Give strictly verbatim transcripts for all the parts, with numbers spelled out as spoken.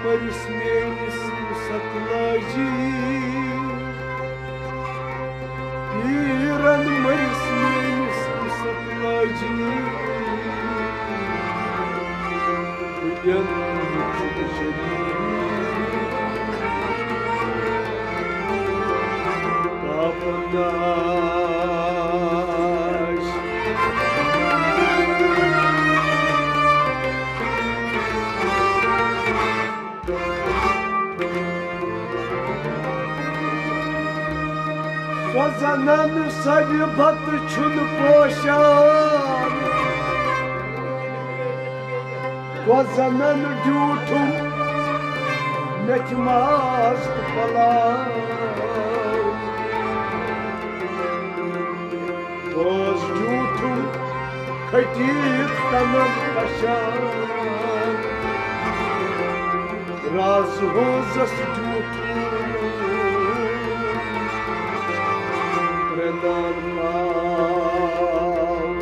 مٔرِس میٲنِس ستلاجی، پیٖرن مٔرِس میٲنِس ستلاجی۔ بہٕ دِمہٕ شریٖک پاپن داش۔ سۄ زنان سۄ بتہٕ چھُنہٕ پوشان، سۄ زنان ڈیوٗٹھُم میتھِ ماز تہٕ پلاو۔ بٲژ جوٗٹھُم کھٔٹِتھ تَمَن پَشان۔ راز ہوزَس جوٗٹھُم پرٛنان پاو۔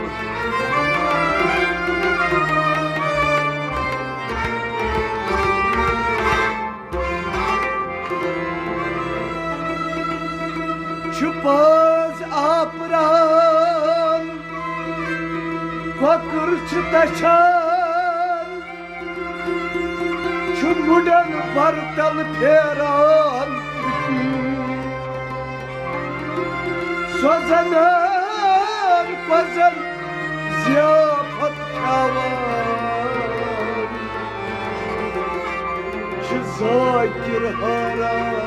چھُ پاز آپران، کۄکُر چھُ تَچھان، چھُ مُڈَن بَرتَل پھیران۔ سۄ زَنان کۄزَن ضیافت کھٮ۪وان۔ چھِ ذاکر حٲران،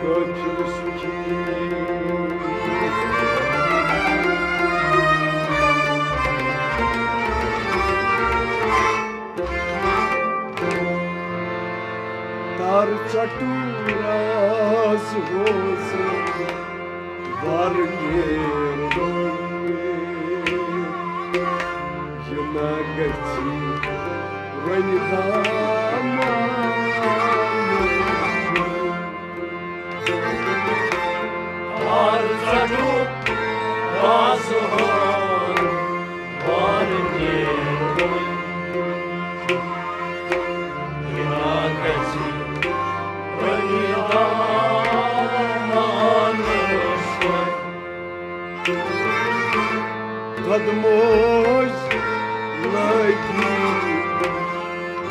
قٲفِل سُکھِی۔ تر ژٹو راز روز۔ وار نیرُن، یہِ نہ گژھِ وۄنۍ دامن۔ وار ژٹُک وازٕ ہون، وار نیرُن۔ یہِ نہ گژھِ وۄنۍ دامن۔ دۄدٕ موج لٲگی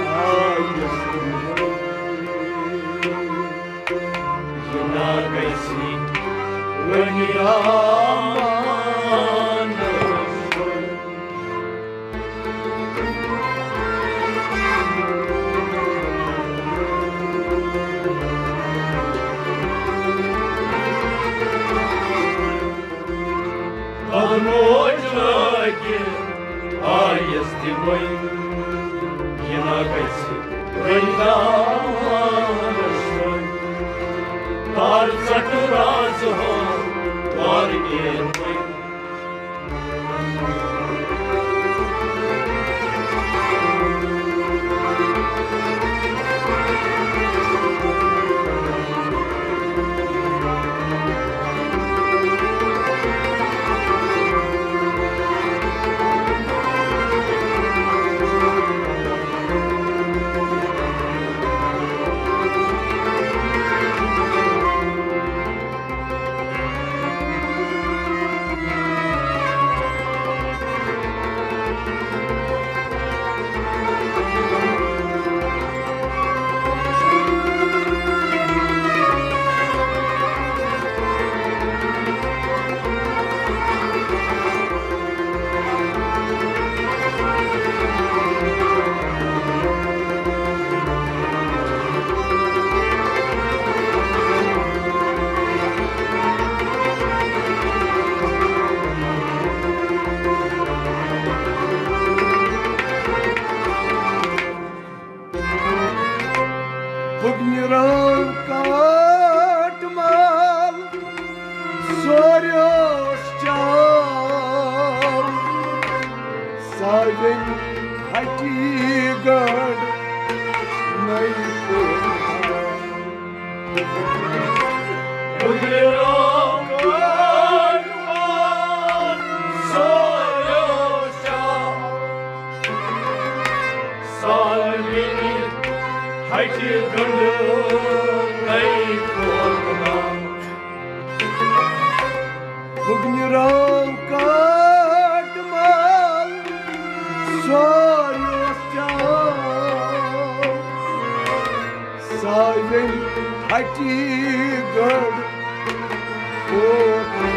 آیس۔ یہِ نہ گژھِ وۄنۍ دامن۔ پنوج لٲگِتھ آیس تہِ وۄنۍ، یہِ نہ گژھِ وۄنۍ دامانس وۄنۍ۔ تار ژٹہٕ راز ہو وار گیر وۄنۍ۔ سالوٕنہِ ہٹہِ گنڈٕ نَے کوتنا۔ بُگنہِ رنگ کاٹھ مال سورُس چاو۔ سالوٕنہِ ہٹہِ گنڈٕ کوتنا۔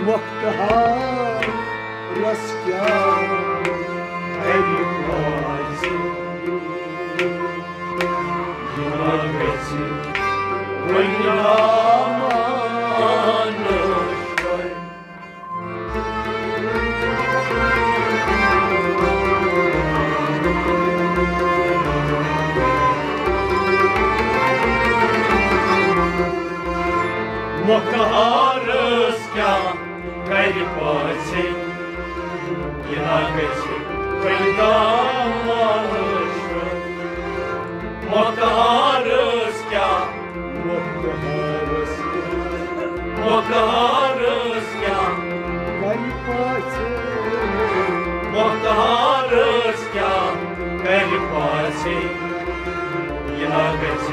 مۄختہارس کیٛاہ کرِ پاژِ؟ یہِ ما گژھِ وۄنۍ دامانس پٮ۪ٹھ؟ مۄختہارس کیٛاہ کرِ پاژِ؟ یہِ نا گژھِ وۄنۍ دامانس پٮ۪ٹھ۔ مۄختہارس کیٛاہ، مۄختہارس کیٛاہ، مۄختہارس کیٛاہ کرِ پاژِ؟ مۄختہارس کیٛاہ کرِ پاژِ؟ یہِ نا گژھِ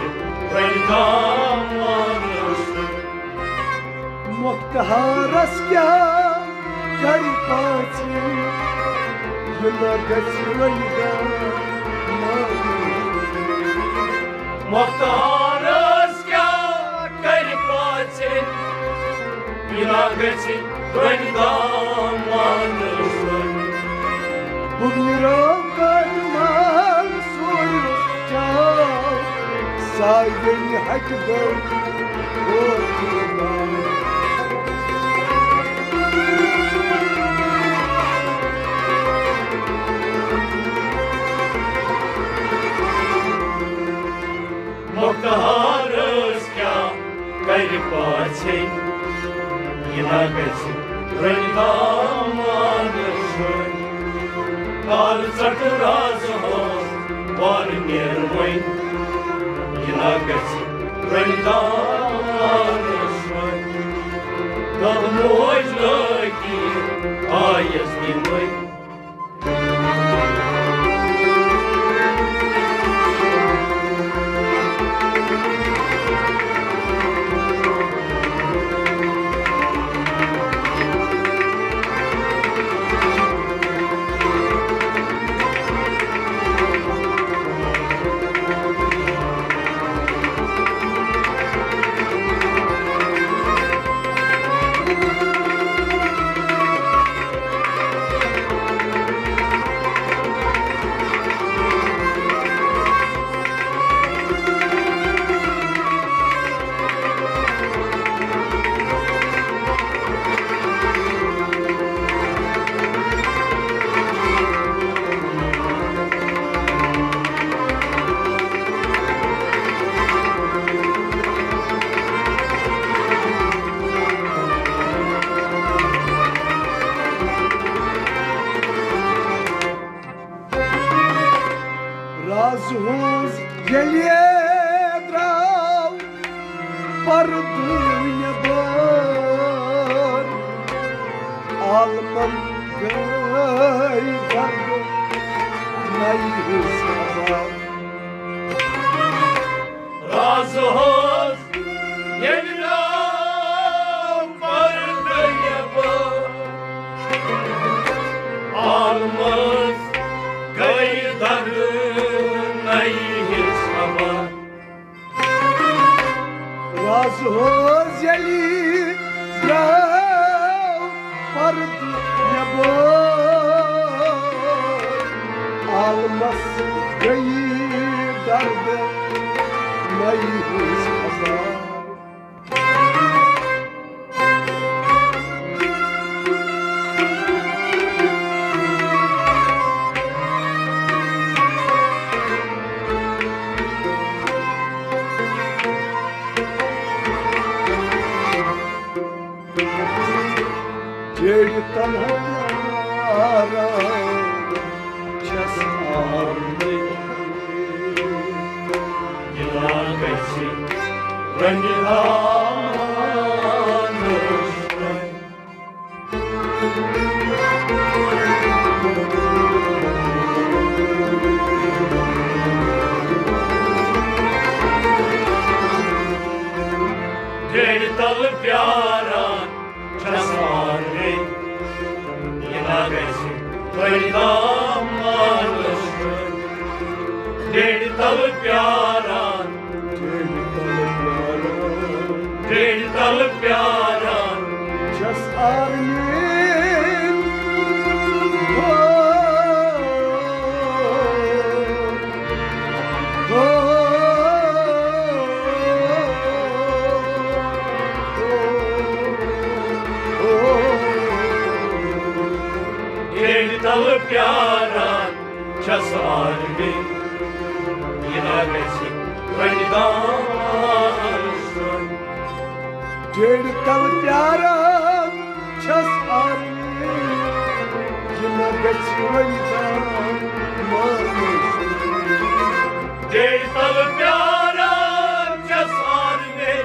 وۄنۍ دامانس پٮ۪ٹھ۔ مۄختہارس کیٛاہ کرِ پاژِ؟ یہِ نا گژھِ وۄنۍ دامانس۔ مۄختہارس کیٛاہ کرِ پاژِ؟ یہِ نا گژھِ وۄنۍ دامانس۔ بُگنہِ رنگ کاٹھ مال سورُس چاو۔ سالوٕنہِ ہٹہِ گنڈٕ کوتنا۔ مۄختہارس کیٛاہ کرِ پاژِ؟ یہِ نا گژھِ رٔنۍ دامانس شۄنۍ۔ کالہٕ ژٹہٕ رازٕ ہٲنز وارٕ نیر وۄنۍ۔ یہِ نا گژھِ رٔنۍ دامانس شۄنۍ۔ دَپ موج لٲگی آیس دِنۍ وۄنۍ۔ راز ہٕنٛز ییٚلہِ درٛاو پردٕ نٮ۪بر، عالمن گٔے گردٕ نَیہِ ہٕنٛز خبر۔ راز ہٕنٛز ییٚلہِ درٛاو پردٕ نٮ۪بر، عالمس گٔے دردٕ نَیہِ ہٕنٛز خبر۔ راز ہٕنٛز ییٚلہِ درٛاو پردٕ نٮ۪بر، عالمس گٔیہِ دردٕ نَیہِ ہٕنٛز خبر۔ بیٚیہِ تَلہٕ پیاران چھَس آرمٕے۔ یہِ نا گژھِ رنٛگہِ دامانَس منٛز۔ بیٚیہِ تَلہٕ پیاران چھَس آرمٕے، یہِ نا گژھِ وۄنۍ دامانَس منٛز۔ بیٚیہِ تَلہٕ پیاران، بیٚیہِ تَلہٕ پیاران چھَس آرمٕے۔ بیٚیہِ تَلہٕ پیاران چھَس آرمٕے، یہِ نا گژھِ وۄنۍ دامانَس منٛز۔ بیٚیہِ تَلہٕ پیاران چھَس آرمٕے، یہِ نا گژھِ وۄنۍ دامانَس منٛز۔ بیٚیہِ تَلہٕ پیاران چھَس آرمٕے،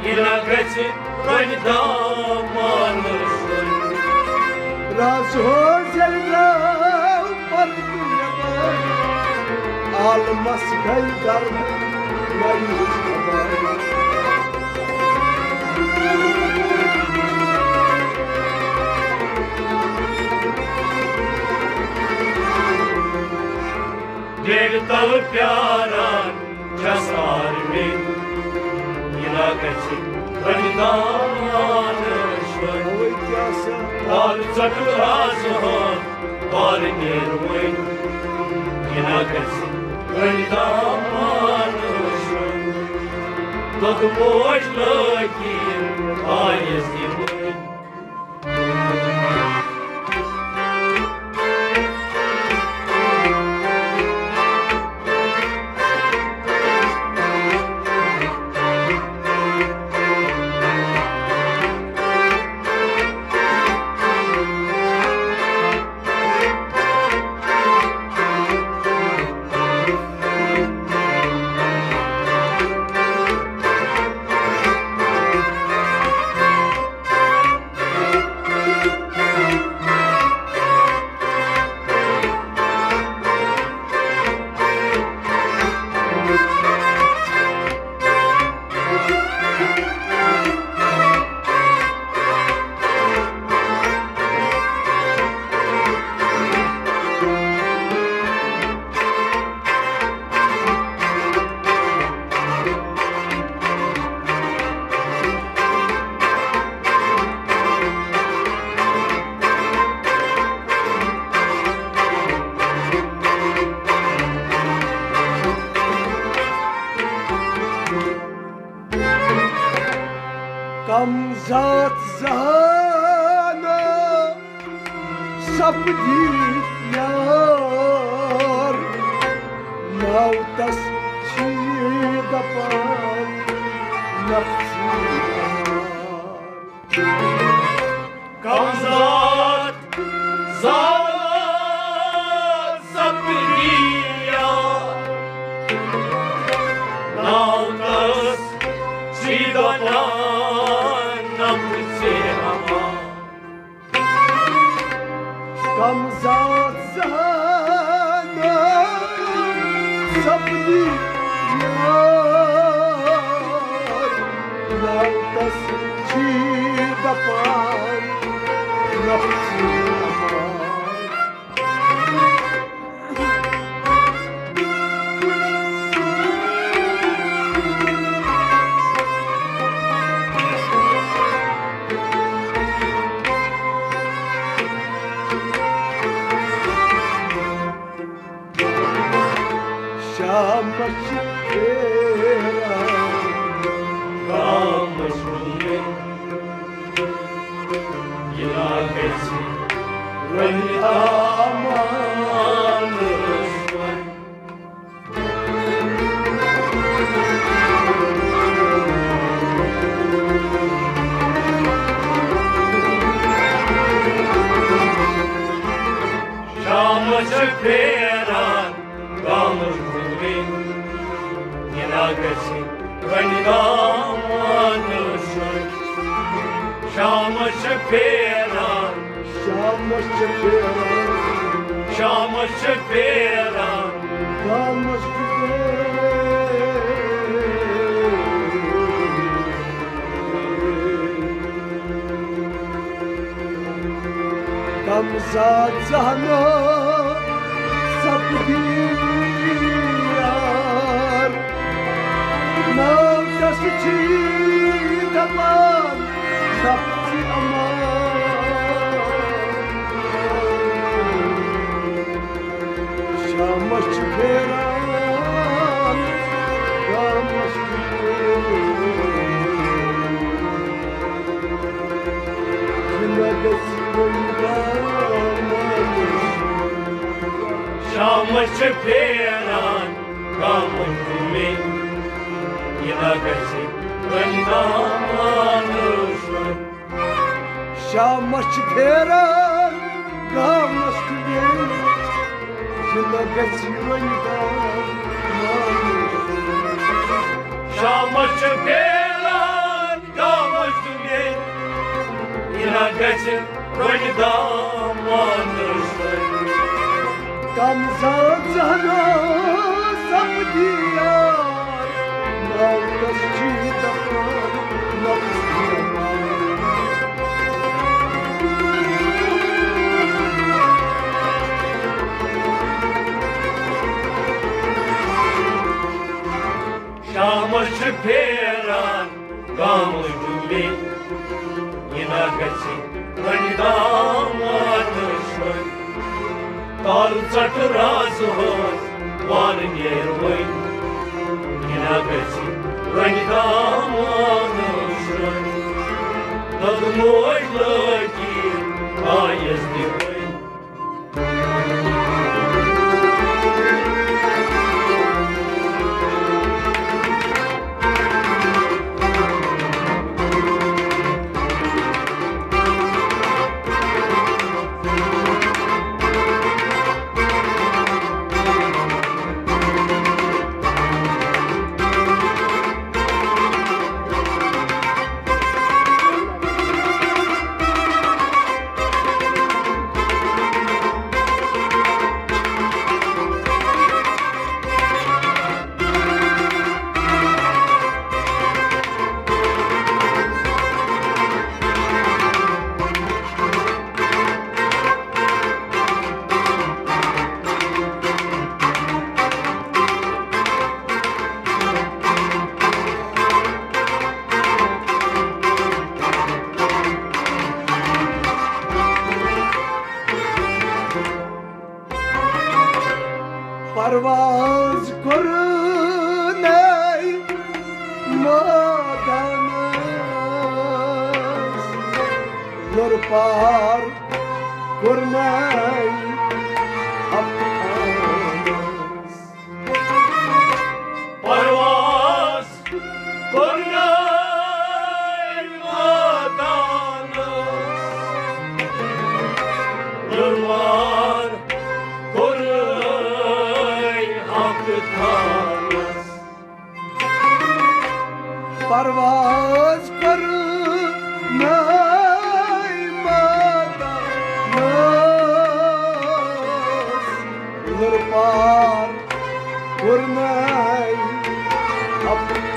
یہِ نا گژھِ وۄنۍ دامانَس منٛز۔ راز ہوز ییٚلہِ درٛاو پردٕ نٮ۪بر، عالمس گٔے گرم مایوس خبر۔ بیٚیہِ تَلہٕ پیاران چھَس آرمٕے، یہِ نا گژھِ وۄنۍ دامانَس منٛز۔ اَوَے کیٛاہ سا؟ وارٕ ژَٹُن رازٕ ہان، وارٕ نیرٕ وۄنۍ، یہِ نا گژھِ وۄنۍ دامانَس منٛز۔ دۄدٕ پوش لٲگِتھ آیَس دِوٕنۍ۔ کم ذات زہانہ سپدی یار، ناو تس چھی دپان نفسی یار۔ کم ذات زہانہ سپدی یار، ناو تس چھی دپان نفسی یار۔ کم ذات زہانہ سپدی یار، ناو تس چھی دپان نفسی امان۔ شامس چھِ پھیران گامس منٛز۔ یہِ نا گژھِ وۄنۍ دامانس منٛز۔ پھیران گامٕچ گُلہِ، یہِ نا گژھِ وۄنۍ دامانَس سۭتۍ۔ شامَس چھِ پھیران، شامَس چھِ پھیران، شامَس چھِ پھیران، شامَس چھِ پھیران۔ کم زاد زہنو سپدی یار، ناو تس چھی دپان نفس امان۔ شامس چھِ پھیران، شامس چھِ پھیران۔ یہِ نہ گژھِ وۄنۍ دامانس۔ شامس چھِ پھیران گامٕکۍ گُلۍ، یہِ نہ گژھِ وۄنۍ دامانس۔ شامس چھِ پھیران گامس تہٕ بیٚیہِ، یہِ نہ گژھِ وۄنۍ گامس۔ شامس چھِ پھیران گامس تہٕ بیٚیہِ، یہِ نہ گژھِ وۄنۍ دامانس۔ کم زاد زہنو سپدی یار، ناو تس چھی دپان نفس امان۔ شامس چھِ پھیران گامٕکۍ گُلۍ، یہِ نہ گژھِ وۄنۍ دامانس۔ تر ژٹہٕ رازٕ ہٕنٛز وارٕ نیرٕ وۄنۍ، یہِ نہ گژھِ وۄنۍ دامانس۔ دۄدٕ موج لٲگۍ آیس دِوٕنۍ۔ پرواز کوٚرُن مٲدانس، لوٚر پار کوٚرُن اپنس۔ پرواز کوٚرُن مٲدانس، لوٚر پار کوٚرُن اپنس۔ پرواز کوٚرُن مٲدانس، لوٚر پار کوٚرُن اپنس۔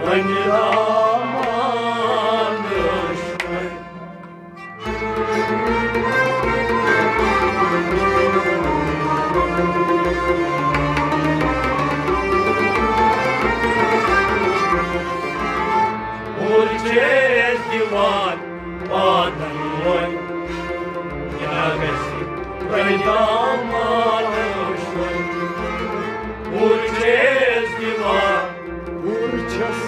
وۄنۍ دامانس۔ اور چھِ أسۍ دِوان پادن وۄنۍ، کیٛاہ گژھِ؟ پننہِ دامانس منٛز۔ پوٗرٕ چھِ أسۍ دِوان، پوٗرٕ چھَس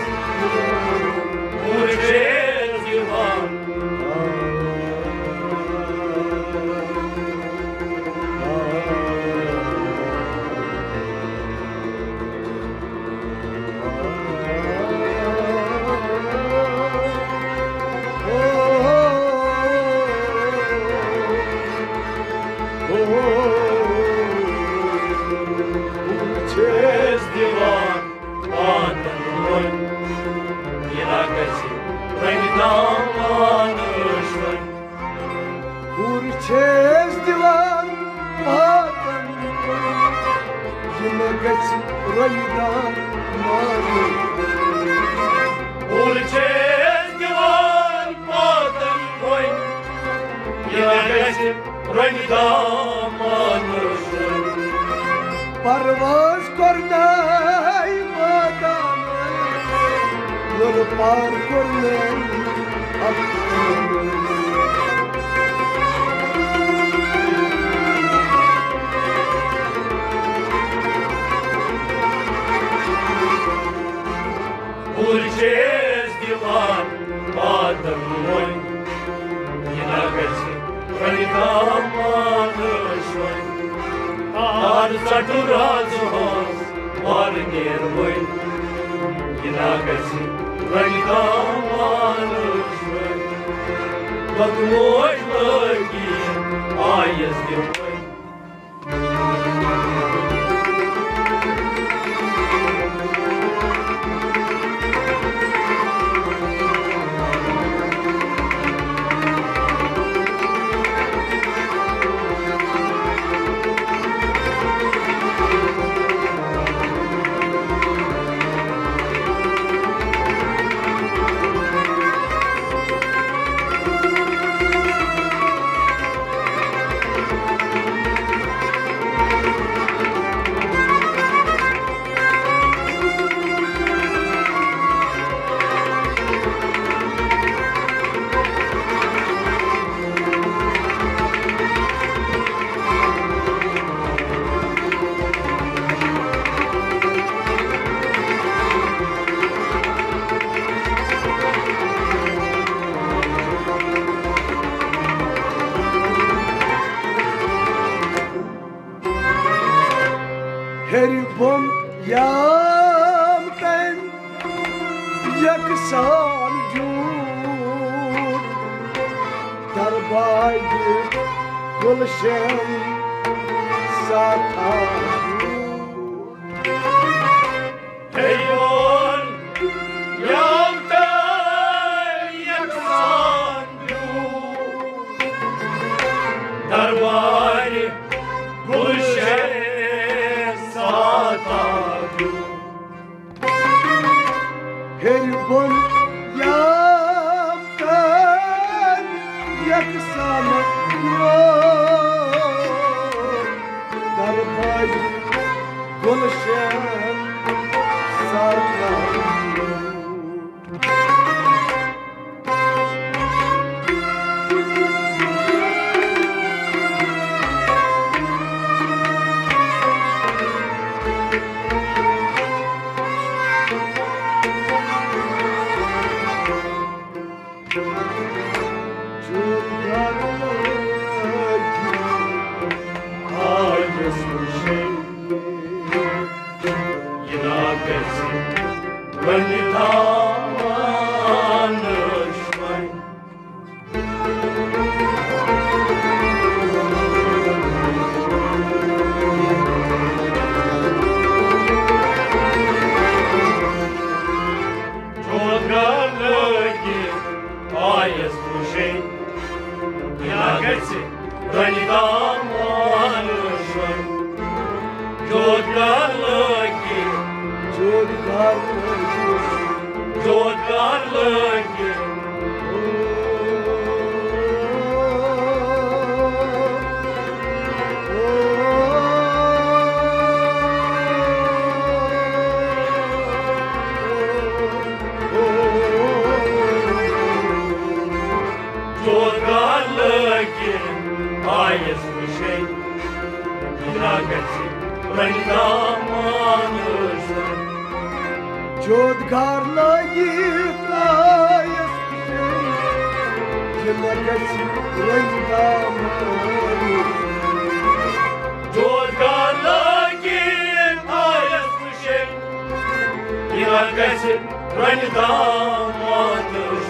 دِوان، پوٗرٕ چھِ أسۍ دِوان۔ چھِ أسۍ دِوان واتن وۄنۍ، یہِ نہ گژھِ وۄنۍ دامانس وۄنۍ۔ پوٗرٕ چھِ أسۍ دِوان واتن، یہِ نہ گژھِ رۄنہِ دامانس۔ پوٗرٕ چھِ أسۍ دِوان واتن وۄنۍ، یہِ نہ گژھِ رۄنہِ دامانس۔ پرواز کوٚرنَے وادامس، لُرٕ پار کوٚرنَے اَفسانس۔ پوٗرٕ چھِ أسۍ دِوان وعدن وۄنۍ، یہِ نہ گژھِ وۄنۍ دامانس وۄنۍ۔ تار ژٹُن رازہس وارٕ نیر وۄنۍ، یہِ نہ گژھِ وۄنۍ دامانس وۄنۍ۔ لۄکہٕ موج لٲگی آیس دِوٕنۍ۔ ہیٚرِ بۄن یام تٔمۍ یکسان جوٗر، درباگہِ گُلشن ساتھا جوٗر۔ ہیٚرِ بۄن یام تٔمۍ یکسان جوٗر، درباگہِ گُلشن ساتھا جوٗر۔ ہیٚرِ بۄن یام تٔمۍ یکسان جوٗر، درباگہِ گُلشن ساتھا جوٗر۔ چوکر لٲگِتھ آیس وٕچھِنۍ، یہِ نہ گژھِ رنہِ دامانس۔ چوکر لٲگِتھ، چوکر لٲگِتھ، چوکر لٲگِتھ۔ چوکر لٲگِتھ، آیس وٕچھے، یہِ نا گژھِ رنگدامانس۔ جود گار لٲگِتھ آیس وٕچھے، یہِ نا گژھِ رنگدامانس۔ جود گار لٲگِتھ آیس وٕچھے، یہِ نا گژھِ رنگدامانس۔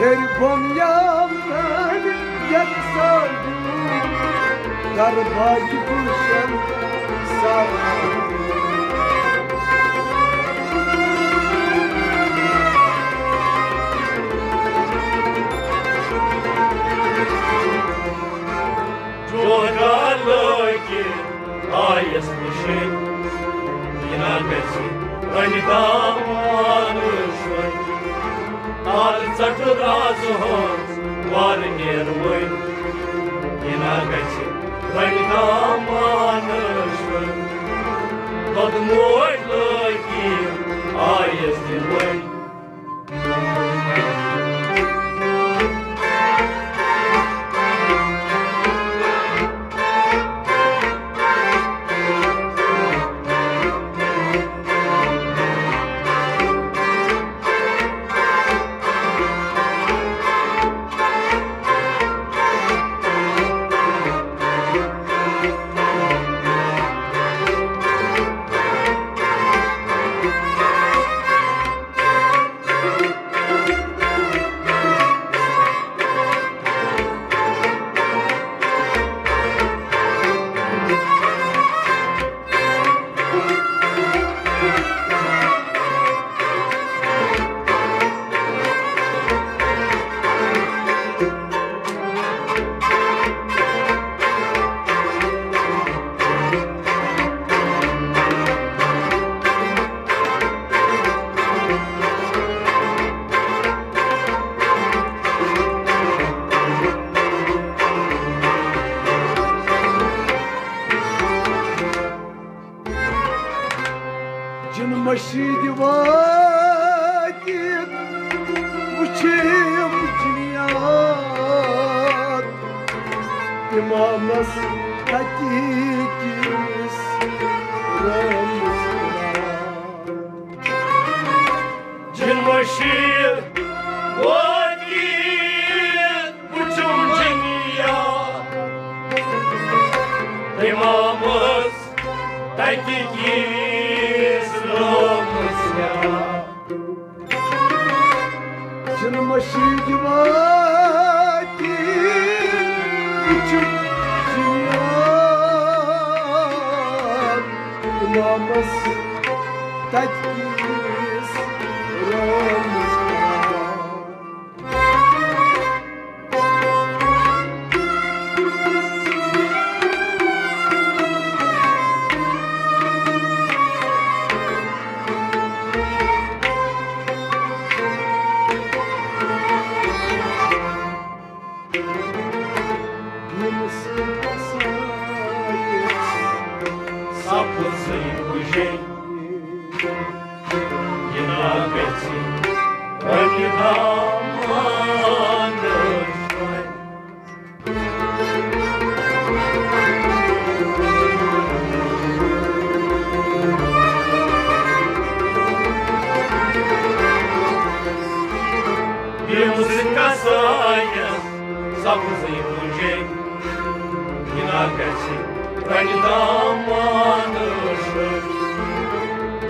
ہیٚرِ بۄن یام نٲوِتھ یکساں دیوٗن، درباجہِ گُلشن سارا۔ جوگا لٲگِتھ آیس وٕچھِتھ، یہِ نا گژھِ رنگدامانس۔ آز ژٹہٕ رازٕ ہٕنٛز وارٕ نیرٕ وۄنۍ، یہِ نا گژھِ رنگدامانس۔ دۄدٕ موج لٲگِتھ آیس دِوٕنۍ۔ جن مشیٖد وٲتِتھ وٕچھِم جنیات، اِمامس تَتہِ کِس رٲمس۔ جن مشیٖد وٲتِتھ وٕچھِم جنیات، اِمامس تَتہِ کِس رٲمس۔ جن مشیٖد وٲتِتھ وٕچھِم جنیات، اِمامس تَتہِ کِس رٲمس۔ ییٚمہِ سۭتۍ ہسا سپٕزٕے بُجے، یہِ نا گژھِ رنگہِ دامانس۔ ییٚمہِ سۭتۍ کسایس سپٕزٕے بُجے، یہِ نا گژھِ رنگہِ دامانس۔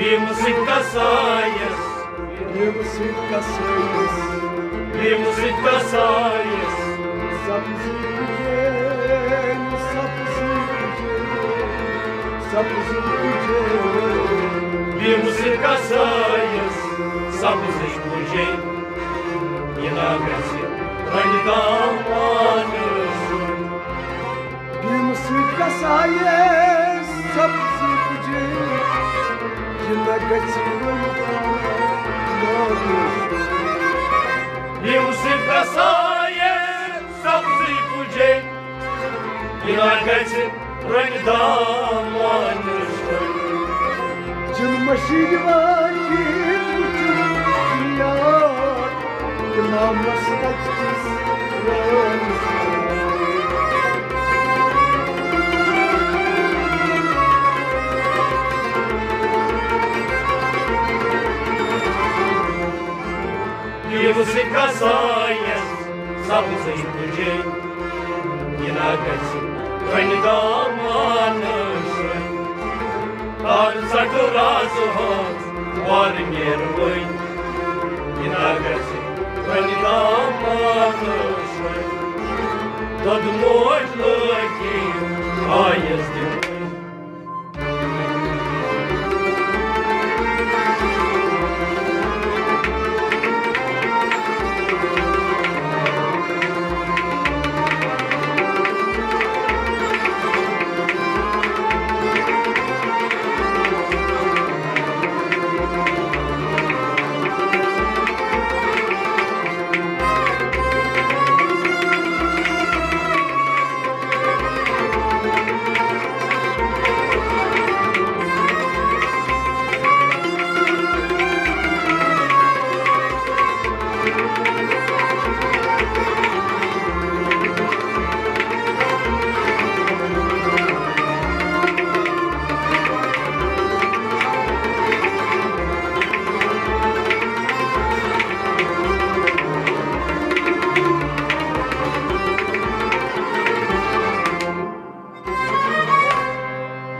ییٚمہِ سۭتۍ کسایس، ییٚمہِ سۭتۍ کسایس، ییٚمہِ سۭتۍ کسایس سپٕزٕے بُجے، سپٕزٕے بُجے، سپٕزٕے بُجے۔ ییٚمہِ سۭتۍ کسایس سپٕزٕے بُجے، یہِ نا گژھِ رنگہِ دامانس۔ ییٚمہِ سۭتۍ کسایس سپٕزٕے بُجے، یہِ نا گژھِ رنگہِ دامانس۔ ییٚمہِ سۭتۍ کسایس سپٕزٕے بُجے، یہِ نا گژھِ رنگہِ دامانس۔ جن مشیٖد وٲتِتھ وٕچھِم جنیات، اِمامس تَتہِ کِس رٲمس۔ زٕے تُجے، یہِ نا گژھِ وۄنۍ دامانہٕ شۄنٛگۍ۔ کر ژٹہٕ رازٕ ہٕنٛز وارٕ نیرٕ وۄنۍ، یہِ نا گژھِ وۄنۍ دامانہٕ شۄنٛگۍ۔ دۄدٕ موج لٲگۍ آیس دِوٕنۍ۔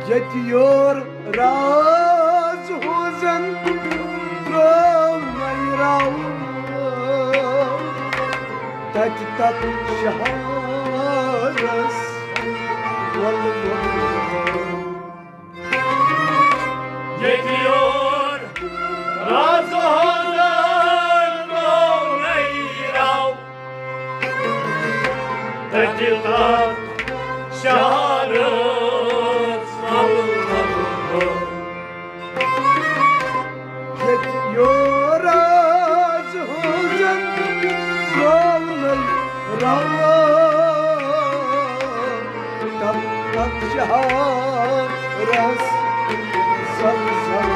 ییٚتہِ یور راز ہُنٛزن ترٛوو نَیہِ راوٕ، تَتہِ تَتھ شہارس وَلہٕ وَلہٕ۔ ییٚتہِ یور رازٕ ہُنٛزن ترٛوو نَیہِ راوٕ، تَتہِ تَتھ شہرس وَلہٕ وَلہٕ۔ ییٚتہِ یور رازٕ ہُنٛزن ترٛوو نَیہِ راوٕ، تَتھ تَتھ شہرس زَل زَل۔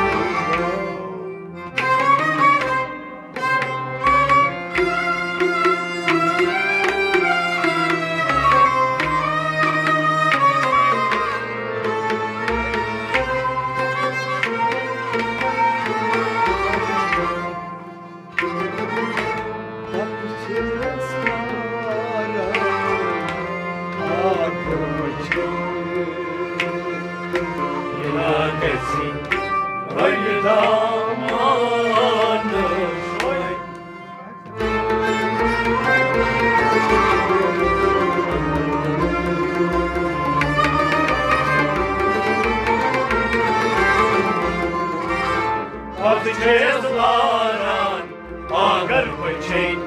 پتہٕ چھِ أسۍ لاران آنٛگن پٔچھِنۍ،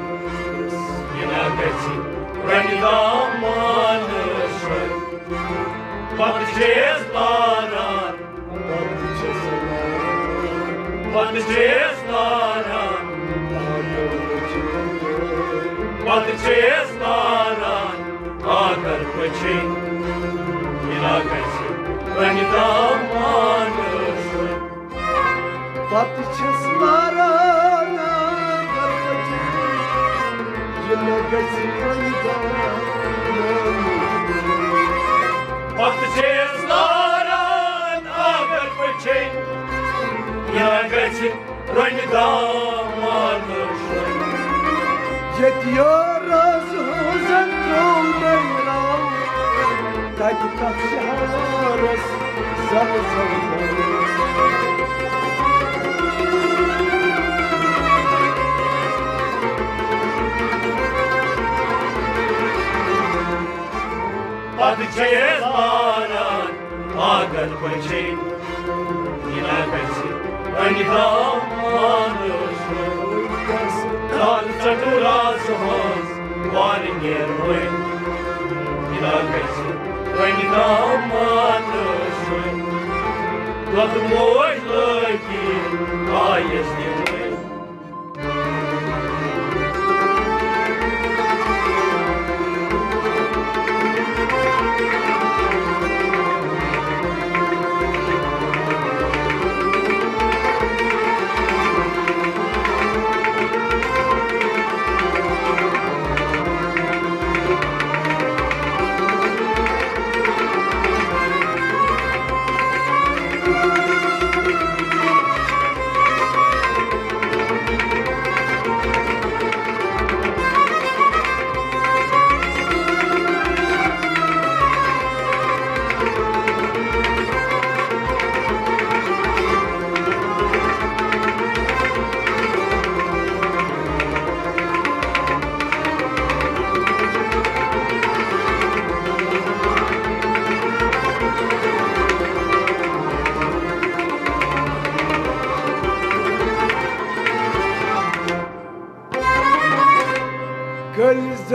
یہِ نہ گژھِ رنہِ دامانہٕ شۄنٛگۍ۔ پتہٕ چھِ أسۍ لاران، پتہٕ چھِ أسۍ لاران، پتہٕ چھِ أسۍ لاران آنٛگن پٔچھِنۍ، یہِ نہ گژھِ رنہِ دامانہٕ شۄنٛگۍ۔ پتہٕ چھِس لاران آنٛگن پٔچھِنۍ، یہِ نہ گژھِ رنہِ دامانہٕ شۄنٛگۍ۔ پتہٕ چھِس لاران آنٛگن پٔچھِنۍ، یہِ نہ گژھِ رنہِ دامانہٕ شۄنٛگۍ۔ ییٚتہِ یارس ہٕنٛزن ترٛوو نَیہِ راوٕ، تَتہِ تَتھ شہرس زَل زَل۔ پتہٕ چھِ أسۍ لاران آنٛگن پٔچھِنۍ، یہِ نہ گژھِ رنہِ دامانہٕ شۄنٛگۍ۔ کر ژٹہٕ رازٕ ہٕنٛز وارٕ نیرٕ وۄنۍ، یہِ نہ گژھِ رنہِ دامانہٕ شۄنٛگۍ۔ دۄدٕ موج لٲگۍ آیس دِوٕنۍ۔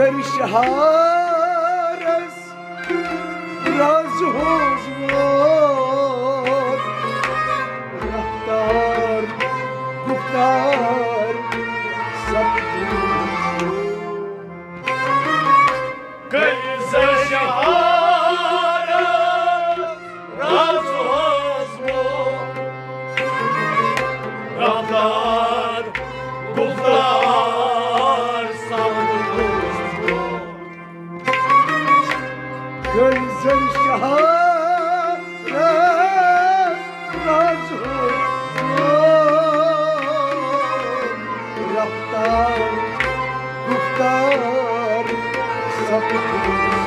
شہارس راز ہوز ووت، رفتار گفتار سپدوز۔ کٔرۍ زِ شہارس راز ہوز ووت، رفتار گفتار سپدوز۔ کٔرۍ زن شہارس راز ہوز، رفتار گفتار سپدوز۔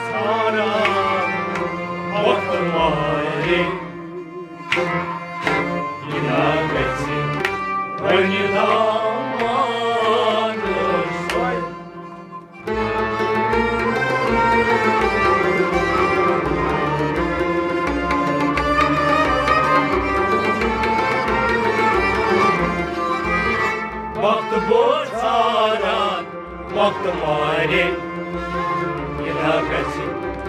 ژھاران وقت مارے، یہِ نا گژھِ وۄنۍ دامانس وۄنۍ۔ وقت بہٕ ژھاران، وقت مارے، یہِ نا گژھِ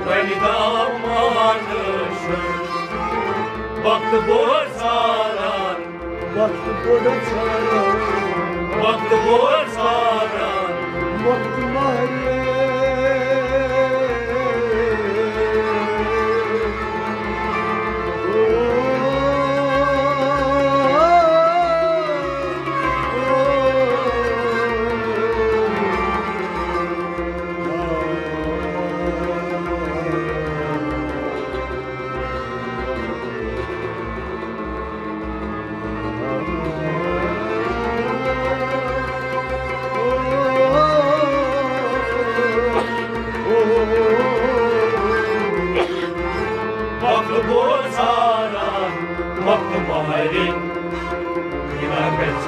وۄنۍ دامانس وۄنۍ۔ وقت بہٕ ژھاران، وقت بہٕ ژھاران، وقت بہٕ ژھاران، وقت مارے۔ مقبول سارا، مقبول مہرین، یہِ نا گژھِ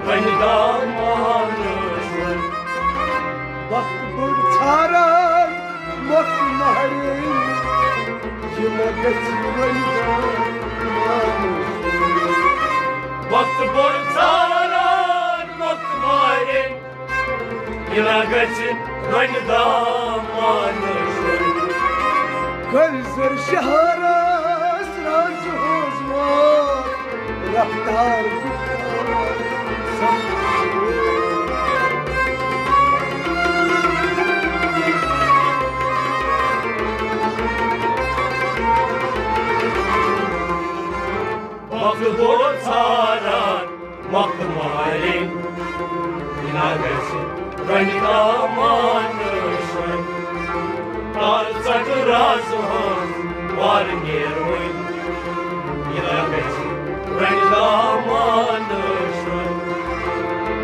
وۄنۍ دامانس۔ وقت بٔڑ ژھاران، وقت مہرین، یہِ نا گژھِ وۄنۍ دامانس۔ وقت بٔڑ ژھاران، وقت مہرین، یہِ نا گژھِ وۄنۍ دامانس۔ کٔلۍ زر شہرس راز ہوز ووت، رفتار گفتار سپدوز۔ مقبول سارا، مقبول مہرین، یہِ نا گژھِ وۄنۍ دامانس۔ تار ژٹ راز ہٕنٛز، وار نیر وۄنۍ، یہِ نا گژھِ وۄنۍ دامانس۔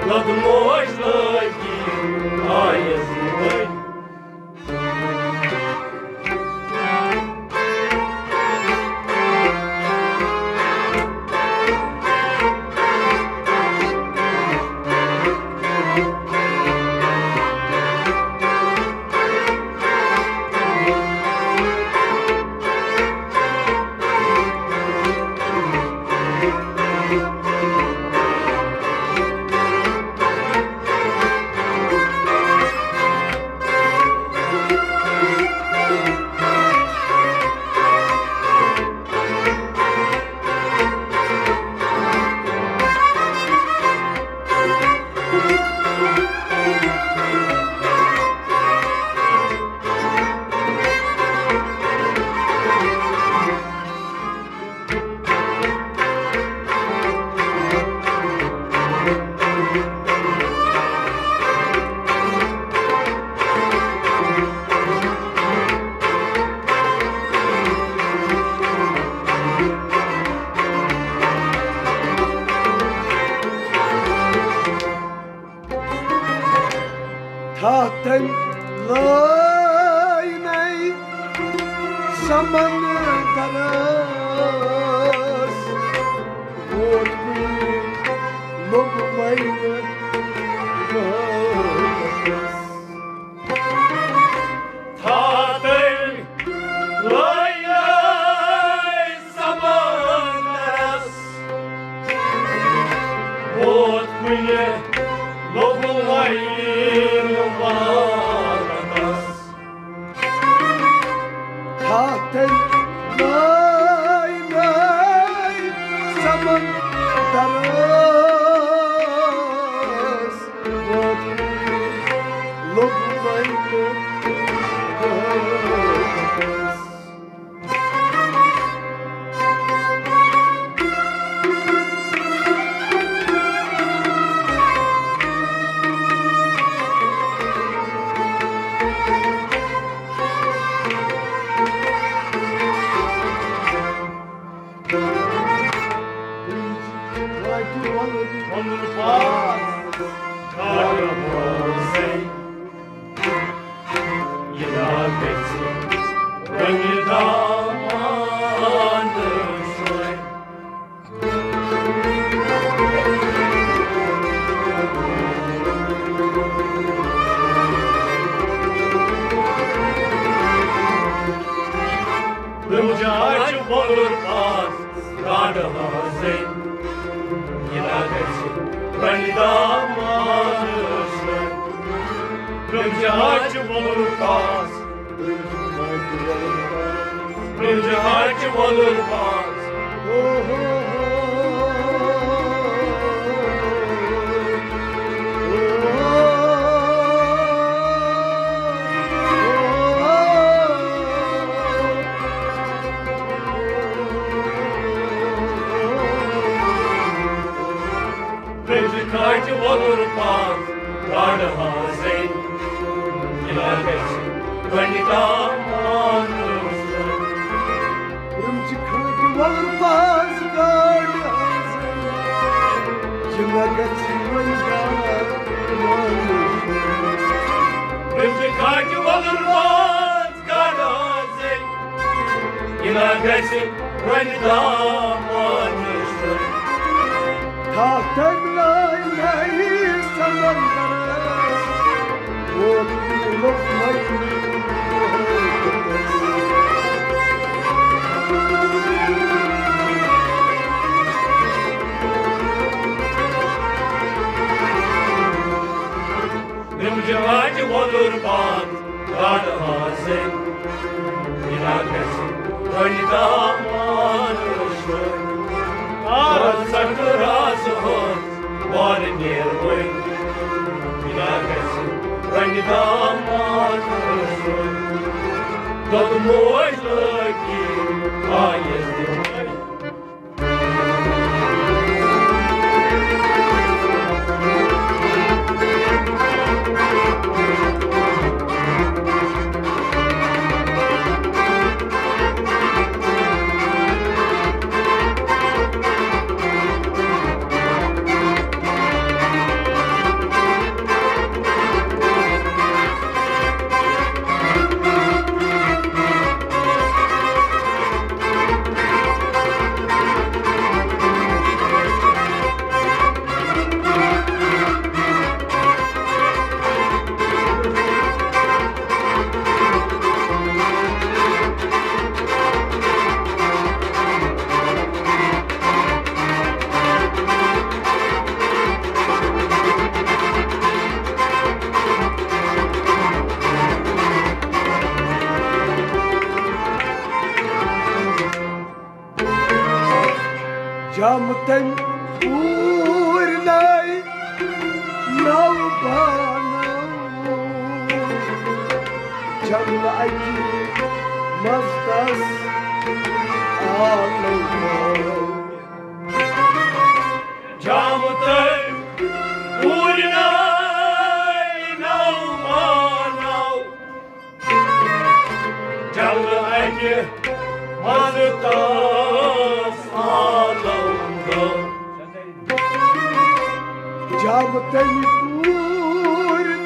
دۄد موج لٲگی آیس وۄنۍ۔ تھاتن لٲینَے سمندرس، ووت لوٚب وۄنۍ وقتس۔ تھا تٔمۍ لٲے لٲے سمندرس، ووت کُنہِ لوٚب وۄنۍ وقتس۔ تھا تٔمۍ لٲے لٲے سمندرس، ووت لوٚب وۄنۍ وقتس۔ برٛونٛہہ جاے چھِ وۄلُر پاس گاڈٕ ہٲنزٕے۔ یہِ نہ گژھِ وۄنۍ دامانَس وۄنۍ۔ برٛونٛہہ جاے چھِ وۄلُر پاس۔ برٛونٛہہ جاے چھِ وۄلُر پاس۔ برٛونٛہہ جاے چھِ وۄلُر پاس گاڈٕ ہٲنزٕے۔ یہِ نہ گژھِ وۄنۍ دامانَس۔ برٛونٛہہ جاے چھِ وۄلُر پاس گاڈٕ ہٲنزٕے۔ یہِ نہ گژھِ وۄنۍ دامانَس۔ برٛونٛہہ جاے چھِ وۄلُر پاس گاڈٕ ہٲنزٕے۔ یہِ نہ گژھِ وۄنۍ دامانَس۔ تھا تٔمۍ لٲے لٲے سمندرس، ووت لوٚب وۄنۍ وقتس۔ برٛونٛہہ جاے چھِ وۄلُر پاس گاڈٕ ہٲنزٕے۔ یہِ نہ گژھِ وۄنۍ دامانَس۔ آ، سٹھ راز ہٲنز وارٕ نیر وۄنۍ۔ یہِ نہ گژھِ وۄنۍ دامانَس۔ دۄد موج لٲگی آیس دِوان۔ جام تٔمۍ پوٗرۍ نَے نَو بانَو۔ جنٛگلہٕ اَکہِ مَزدَس آلو۔ جام تٔمۍ پوٗرۍ نَے نَو بانَو۔ جنٛگلہٕ اَکہِ مَزدَس آلو۔ جام تٔمۍ پوٗرۍ نَے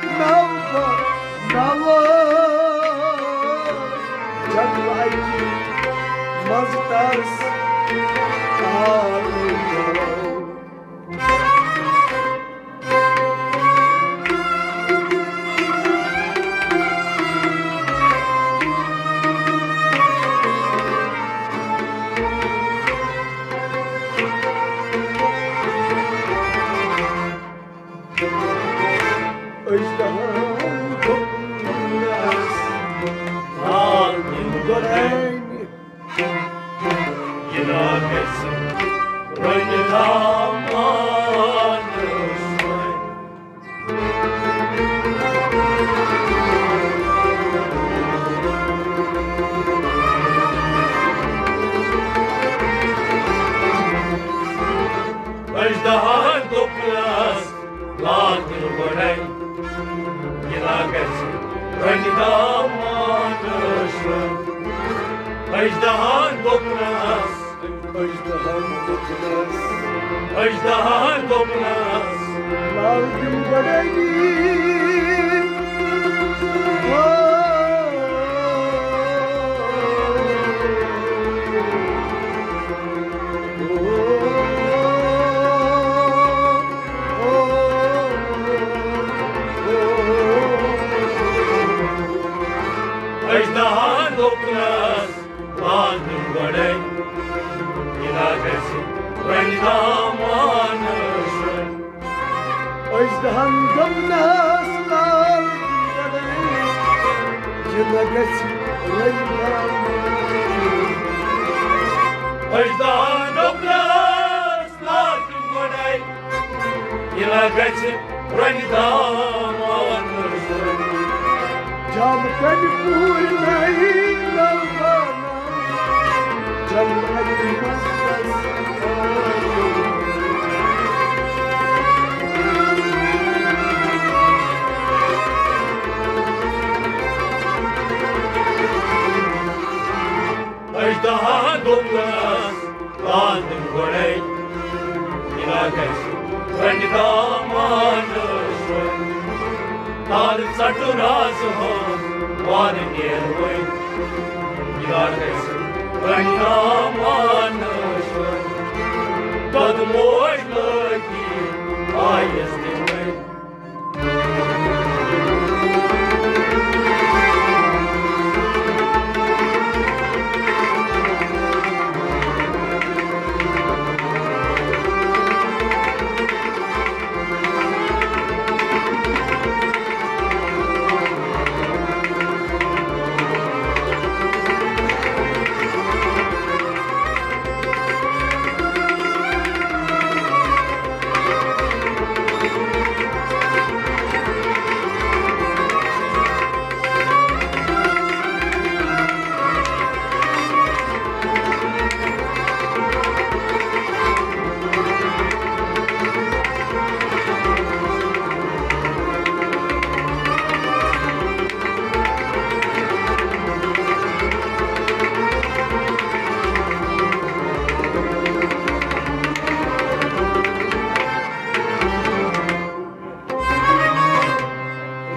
نَو بانَو۔ جنٛگلہٕ اَکہِ مَزدَس آلو۔ اژدہن دوٚپنس، لال دِن گۄڈَے، یہِ نا گژھِ رۄنہِ دامانس وۄنۍ۔ اژدہن دوٚپنس، لال دِن گۄڈَے، یہِ نا گژھِ رۄنہِ دامانس وۄنۍ۔ اژدہن دوٚپنس، اژدہن دوٚپنس، اژدہن دوٚپنس، لال دِن گۄڈَے۔ اژدہن دوٚپنس، لال دِن گۄڈَے، یہِ نا گژھِ رۄنہِ دامانس وۄنۍ۔ اژدہن دوٚپنس، لال دِن گۄڈَے، یہِ نا گژھِ رۄنہِ دامانس۔ اژدہن دوٚپنس، لال دِن گۄڈَے، یہِ نا گژھِ رۄنہِ دامانس وۄنۍ۔ جام کَمہِ پوٗرۍ نَے نوانہ، جام کَمہِ مستس۔ اژدہن دوٚپنس، لال دِن گۄڈَے، یہِ نا گژھِ رۄنہِ دامانس وۄنۍ۔ تارٕ ژٹہٕ رازٕ ہٕنٛز وارٕ نیر وۄنۍ، یہِ نا گژھِ رۄنہِ دامانس وۄنۍ۔ دۄدٕ موج لٲگۍ آیس دِوٕنۍ۔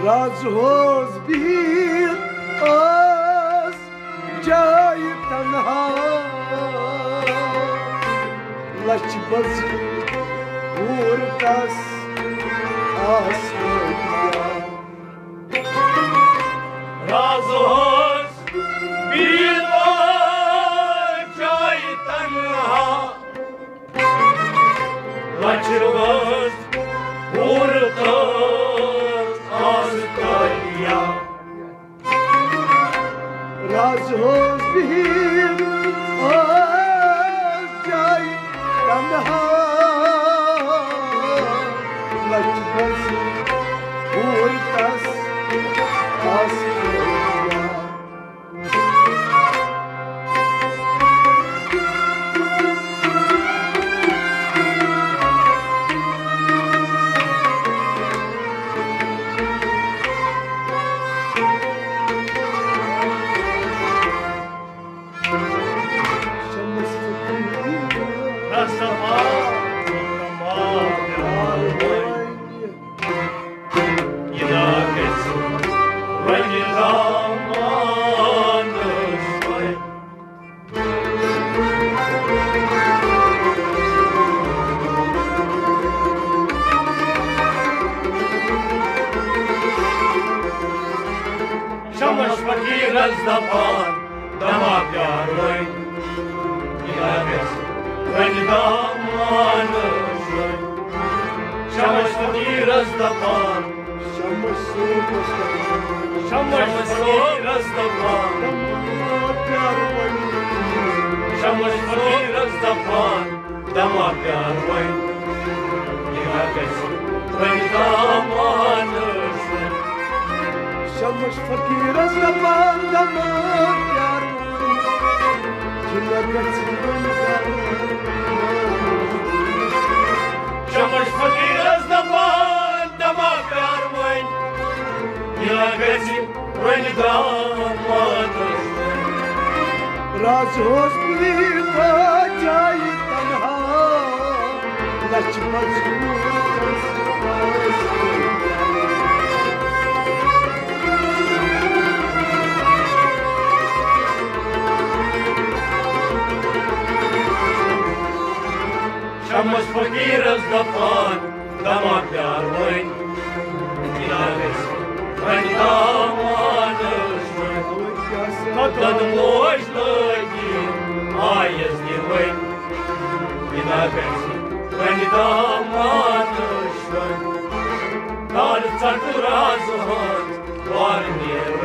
رازٕ ہٕنٛز بِہِتھ ٲس جایہِ تنہا، لچھِ بٔزٕ کوٗر تس آسہٕ یاد۔ رازٕ ہٕنٛز بِہِتھ ٲس جایہِ تنہا، لچھِ بٔزٕ کوٗر تس آسہٕ یاد۔ رازٕ ہٕنٛز بِہِتھ ٲس جایہِ تنہا، لچھِ بٔزٕ کوٗر تس آسہٕ یاد۔ شمس فقیرس دپان، دما پیار وۄنۍ، یہِ گژھِ وۄنۍ دامانس وۄنۍ۔ شمس فقیرس دپان، شمس شمس فقیرس دپان، شمس فقیرس دپان، دما پیار وۄنۍ، یہِ نہ گژھِ وۄنۍ دامانس۔ شمس فقیرس دپان، دما پیار وۄنۍ، یہِ نہ گژھِ وۄنۍ دامانس۔ شمس فقیرس دپان، دما پیار وۄنۍ، یہِ نہ گژھِ وۄنۍ دامانس۔ راز اوس پیٖتا جایہِ تنہا، لچھ مجبوٗرس۔ شمس فقیرس دپان، دما پیار وۄنۍ، یہِ نہ گژھِ وۄنۍ دامانس۔ قدم اوس لٲگِتھ آیس دِوٕنۍ، یہِ نہ گژھِ وۄنۍ دامانس۔ تارٕ ژٹہٕ رازٕ ہٕنٛز، وارٕ نیرٕ